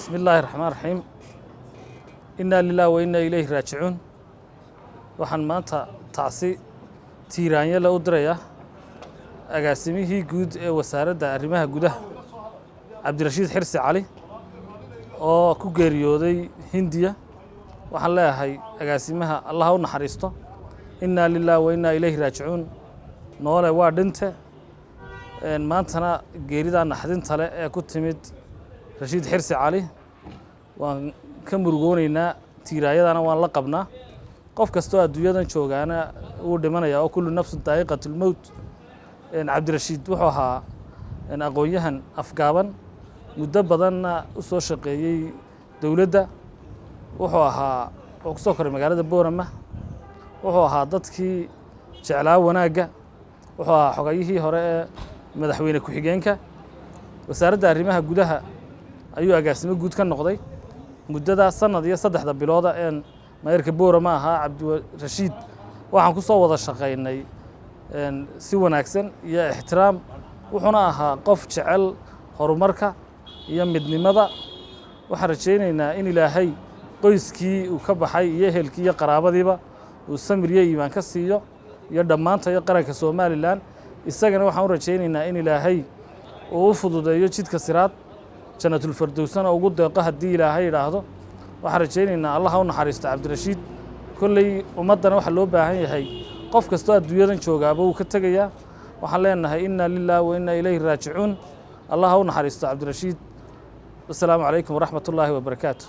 Bismi illaahi raxmaan raxiim. Innaa lilah wa innaa ilayhi raajicuun. Waxaan maanta tacsi tiiraanyale u dirayaa agaasimihii guud ee Wasaaradda Arrimaha Gudaha, Cabdirashiid Xirsi Cali, oo ku geeriyooday Hindiya. Waxaan leeyahay agaasimaha Allah u naxariisto. Innaa lilah wa innaa ilayhi raajicuun. Noole waa dhinte. Maantana geeridaa naxdinta leh ee ku timid Rashiid Xirsi Cali waan ka murugoonaynaa, tiiraayadana waan la qabnaa. Qof kastoo adduunyadan joogaana wuu dhimanayaa oo kullu nafsun daa'iqatulmowt. Cabdirashiid wuxuu ahaa aqoon-yahan afgaaban, muddo badanna u soo shaqeeyey dowladda. Wuxuu ahaa, wuxuu ku soo koray magaalada Boorama. Wuxuu ahaa dadkii jeclaa wanaagga. Wuxuu ahaa xogayihii hore ee madaxweyne ku-xigeenka. Wasaaradda Arrimaha Gudaha ayuu agaasimo guud ka noqday muddadaa sanad iyo 3da bilooda een maayarka Boorama ahaa. Cabdirashiid waxaan ku soo wada shaqaynay si wanaagsan iyo ixtiraam, wuxuuna ahaa qof jecel horumarka iyo midnimada. Waxaan rajaynaynaa in Ilaahay qoyskii uu ka baxay iyo ehelkii iyo qaraabadiiba uu samir iyo iimaan ka siiyo iyo dhammaantayo qaranka Somaliland. Isagana waxaan u rajaynaynaa in Ilaahay uu u fududeeyo jidka siraad, Jannatulfardowsana ugu deeqo haddii Ilaahay idhaahdo. Waxaan rajaynaynaa Allah u naxariisto Cabdirashiid. Kolley ummaddana waxaa loo baahan yahay, qof kastoo adduunyadan joogaaba wuu ka tegayaa. Waxaan leenahay inna lilah wa inna ilayhi raajicuun. Allah u naxariisto Cabdirashiid. Wasalaamu calaykum waraxmat ullaahi wabarakaatu.